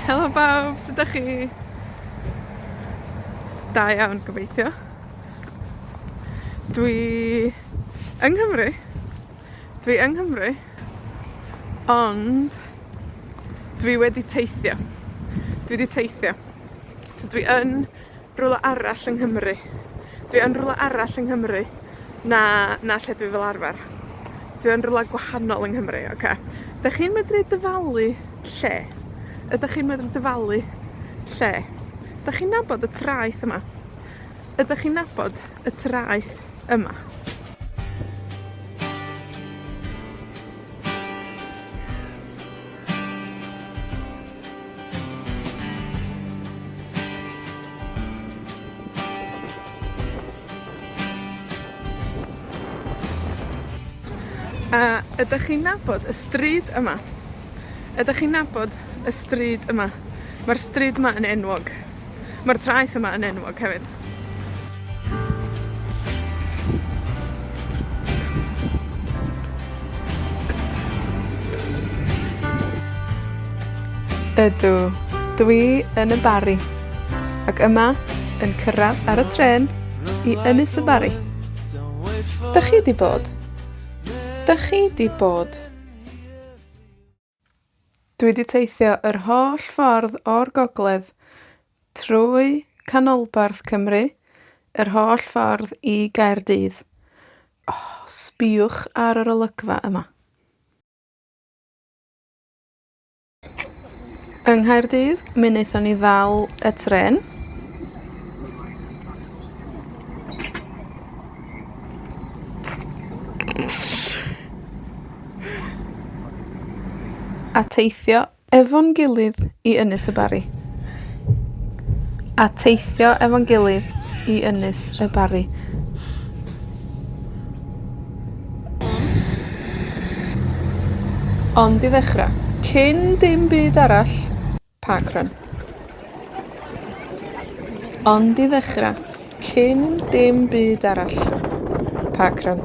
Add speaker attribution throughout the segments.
Speaker 1: Helo bawb, sud 'dach chi? Da iawn, gobeithio. Dwi yng Nghymru. Dwi yng Nghymru, ond dwi wedi teithio. Dwi 'di teithio. So dwi yn rwla arall yng Nghymru. Dwi yn rwla arall yng Nghymru na, na lle dwi fel arfer. Dwi yn rwla gwahanol yng Nghymru, oce. 'Dach chi'n medru dyfalu lle? Ydach chi'n medru dyfalu lle? 'Dach chi'n nabod y traeth yma? Ydach chi'n nabod y traeth yma? A ydach chi'n nabod y stryd yma? Ydach chi'n nabod y stryd yma? Ma'r stryd yma yn enwog. Ma'r traeth yma yn enwog hefyd. Ydw, dwi yn y Bari, ac yma yn cyrradd ar y trên i Ynys y Barri. 'Dych chi 'di bod? 'Dych chi 'di bod? Dwi 'di teithio yr holl ffordd o'r gogledd trwy canolbarth Cymru, yr holl ffordd i Gaerdydd. O, sbïwch ar yr olygfa yma. Yng Nghaerdydd, mi wnaethon ni ddal y trên. A teithio efo'n gilydd i Ynys y Barri. A teithio efo'n gilydd i Ynys y Barri. Ond i ddechra, cyn dim byd arall, park run. Ond i ddechra, cyn dim byd arall, park run.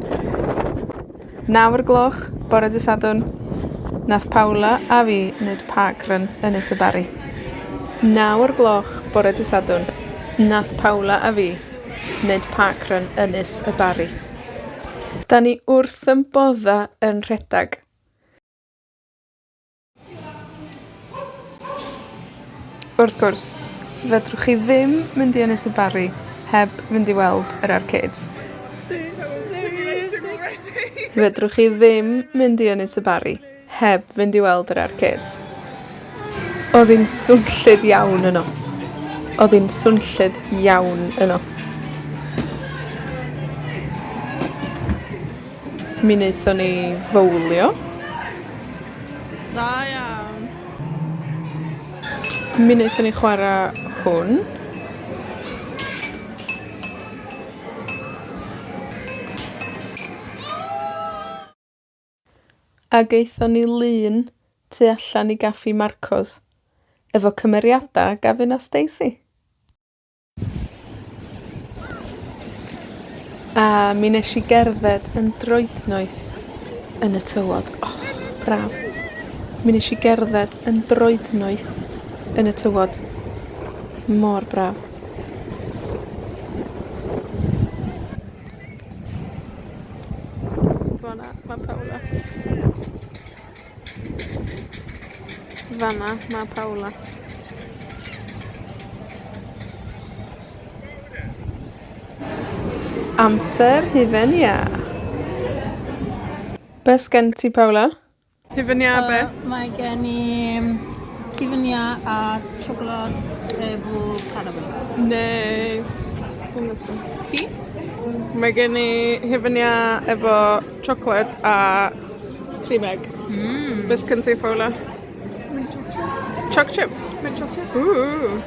Speaker 1: Naw o'r gloch, bore dy Sadwrn, nath Paula a fi neud park run Ynys y Barri. Naw o'r gloch, bore dy Sadwrn, nath Paula a fi neud park run Ynys y Barri. 'Dan ni wrth 'yn bodda yn rhedag. Wrth gwrs, fedrwch chi ddim mynd i Ynys y Barri heb fynd i weld yr arcades. Fedrwch chi ddim mynd i Ynys y Barri heb fynd i weld yr arcades. Odd hi'n swnllyd iawn yno. Odd hi'n swnllyd iawn yno. Mi naethon ni fowlio.
Speaker 2: Da iawn.
Speaker 1: Mi naethon ni chwara hwn. Ag aethon ni lun tu allan i gaffi Marcos, efo cymeriada Gavin a Stacey. A mi nesh i gerdded yn droednoeth yn y tywod. O, braf. Mi nesh i gerdded yn droednoeth yn y tywod. Mor braf. Fan 'na ma' Paula. Fan 'na ma' Paula. Amser hufen iâ. Be' sgen ti Paula? Hufen iâ be'?
Speaker 2: Mae gen i hufen iâ a siocled efo caramel.
Speaker 1: Neis. Dangos di.
Speaker 2: Ti?
Speaker 1: Mae gen i hufen iâ efo siocled a cream egg.
Speaker 2: Mmm.
Speaker 1: Be' sgen ti Paula?
Speaker 2: Mae choc chip.
Speaker 1: Choc chip?
Speaker 2: Mae choc chip.
Speaker 1: Ww.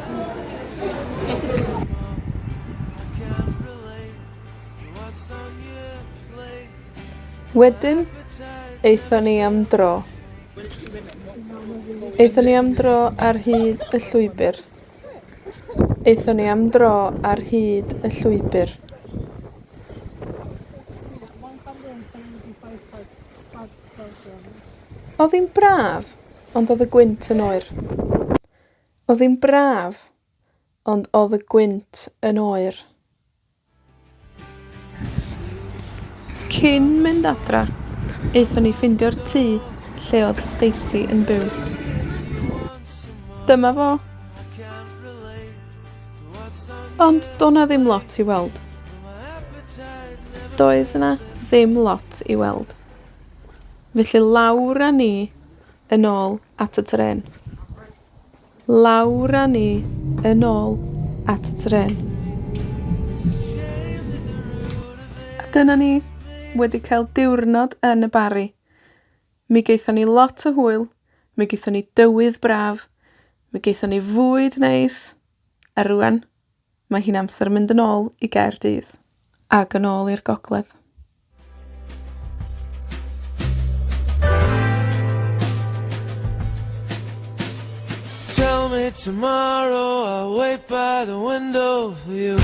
Speaker 1: Wedyn, aethon ni am dro. Aethon ni am dro ar hyd y llwybyr. Aethon ni am dro ar hyd y llwybyr. Odd 'i'n braf, ond odd y gwynt yn oer. Odd hi'n braf, ond odd y gwynt yn oer. Cyn mynd adra, aethon ni ffindio'r tŷ lle odd Stacey yn byw. Dyma fo. Ond do' 'na ddim lot i weld. Doedd 'na ddim lot i weld. Felly lawr â ni yn ôl at y trên. Lawr â ni yn ôl at y trên. A dyna ni, wedi cael diwrnod yn y Bari. Mi gaethon ni lot o hwyl, mi gaethon ni dywydd braf, mi gaethon ni fwyd neis, a rŵan, mae hi'n amser mynd yn ôl i Gaerdydd, ac yn ôl i'r gogledd.
Speaker 3: Tell me tomorrow I'll wait by the window for you.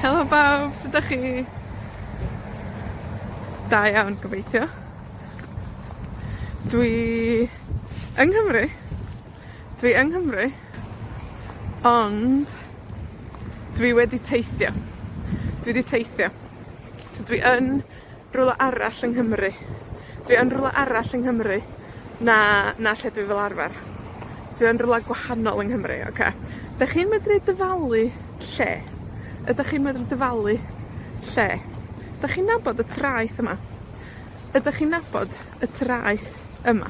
Speaker 1: Helo bawb, sud 'dach chi? Da iawn, gobeithio. Dwi yng Nghymru. Dwi yng Nghymru, ond dwi wedi teithio. Dwi 'di teithio. So dwi yn rwla arall yng Nghymru. Dwi yn rwla arall yng Nghymru na, na lle dwi fel arfer. Dwi yn rwla gwahanol yng Nghymru, oce. 'Dach chi'n medru dyfalu lle? Ydach chi'n medru dyfalu lle? 'Dach chi'n nabod y traeth yma? Ydach chi'n nabod y traeth yma?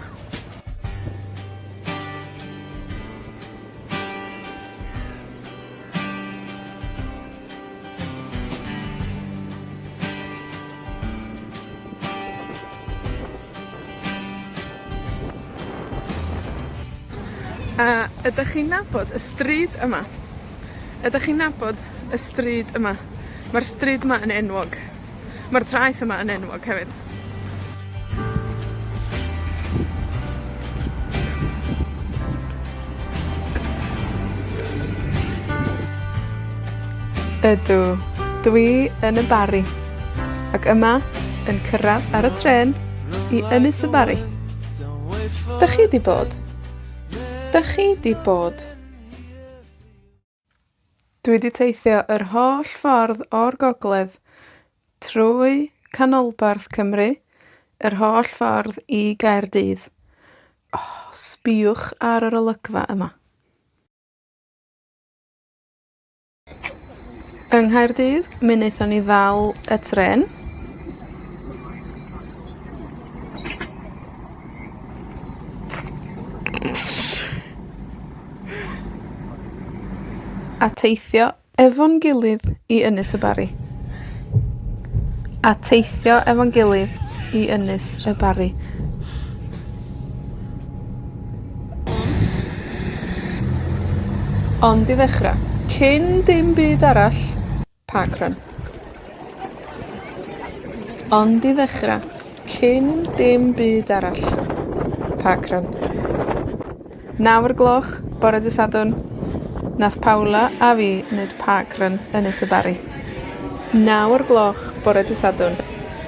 Speaker 1: A ydach chi'n nabod y stryd yma? Ydach chi'n nabod y stryd yma? Ma'r stryd yma yn enwog. Ma'r traeth yma yn enwog hefyd. Ydw, dwi yn y Bari, ac yma yn cyrradd ar y trên i Ynys y Bari. 'Dach chi 'di bod? 'Dach chi 'di bod? Dwi 'di teithio yr holl ffordd o'r gogledd trwy canolbarth Cymru, yr holl ffordd i Gaerdydd. O, sbïwch ar yr olygfa yma. Yng Nghaerdydd, mi wnaethon ni ddal y trên. A teithio efo'n gilydd i Ynys y Barri. A teithio efo'n gilydd i Ynys y Barri. Ond i ddechra, cyn dim byd arall, Park run. Ond i ddechra, cyn dim byd arall, park run. Naw o'r gloch, bore dy Sadwrn, nath Paula a fi neud park run Ynys y Barri. Naw o'r gloch, bore dy Sadwrn,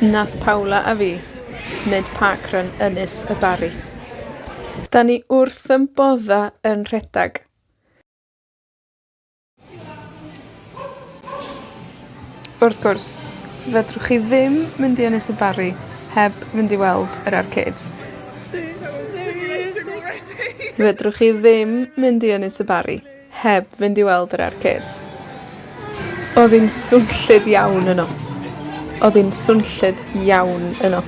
Speaker 1: nath Paula a fi neud park run Ynys y Barri. 'Dan ni wrth 'yn bodda yn rhedag. Wrth gwrs, fedrwch chi ddim mynd i Ynys y Barri heb fynd i weld yr arcades. Fedrwch chi ddim mynd i Ynys y Barri heb fynd i weld yr arcades. Odd hi'n swnllyd iawn yno. Odd hi'n swnllyd iawn yno.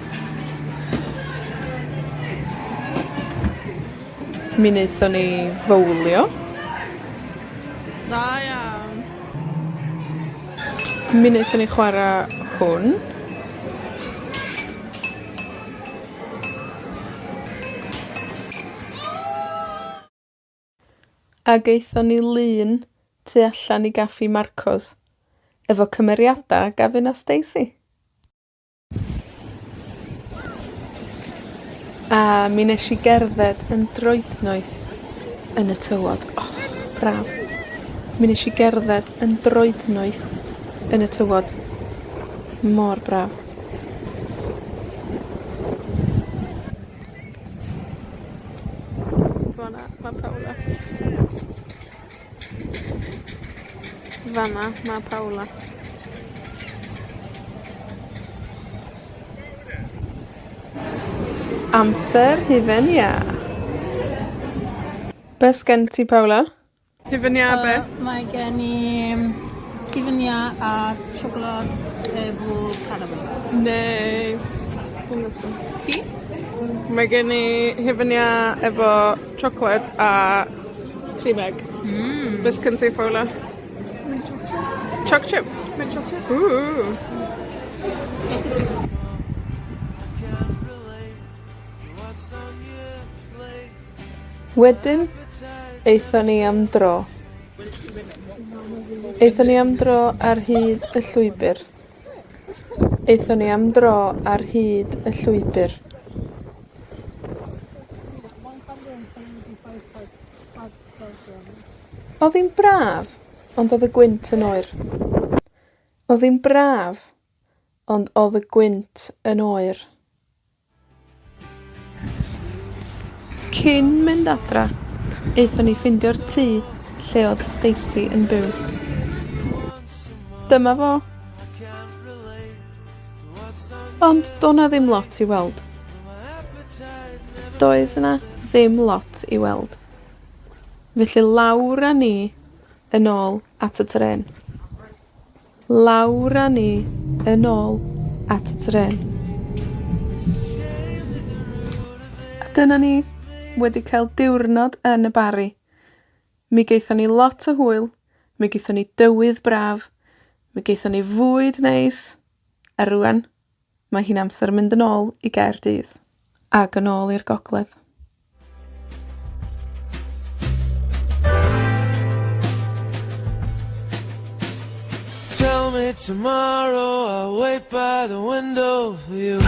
Speaker 1: Mi naethon ni fowlio.
Speaker 2: Da iawn.
Speaker 1: Mi naethon ni chwara hwn. Ag aethon ni lun tu allan i gaffi Marcos, efo cymeriada Gavin a Stacey. A mi nesh i gerdded yn droednoeth yn y tywod. O! Braf. Mi nesh i gerdded yn droednoeth yn y tywod. Mor braf. Fan 'na ma' Paula. Fan 'na ma' Paula. Amser hufen iâ. Be' sgen ti Paula? Hufen iâ be?
Speaker 2: Mae gen i hufen iâ a siocled efo caramel.
Speaker 1: Neis.
Speaker 2: Ti?
Speaker 1: Mae gen i hufen iâ efo siocled a cream egg. Mmm. Be' sgen ti Paula?
Speaker 2: Mint choc chip.
Speaker 1: Choc chip?
Speaker 2: Mint choc chip.
Speaker 1: Ww.
Speaker 3: Can't relate to what's on your plate.
Speaker 1: Wedyn, aethon ni am dro. Aethon ni am dro ar hyd y llwybyr. Aethon ni am dro ar hyd y llwybyr. Odd hi'n braf, ond odd y gwynt yn oer. Odd hi'n braf, ond odd y gwynt yn oer. Cyn mynd adra, aethon ni ffeindio'r tŷ lle odd Stacey yn byw. Dyma fo. Ond do' 'na ddim lot i weld. Doedd 'na ddim lot i weld. Felly lawr â ni yn ôl at y trên. Lawr â ni yn ôl at y trên. A dyna ni, wedi cael diwrnod yn y Bari. Mi gaethon ni lot o hwyl, mi gaethon ni dywydd braf, mi gaethon ni fwyd neis, a rŵan, mae hi'n amser mynd yn ôl i Gaerdydd, ag yn ôl i'r gogledd.
Speaker 3: Tell me tomorrow I'll wait by the window for you.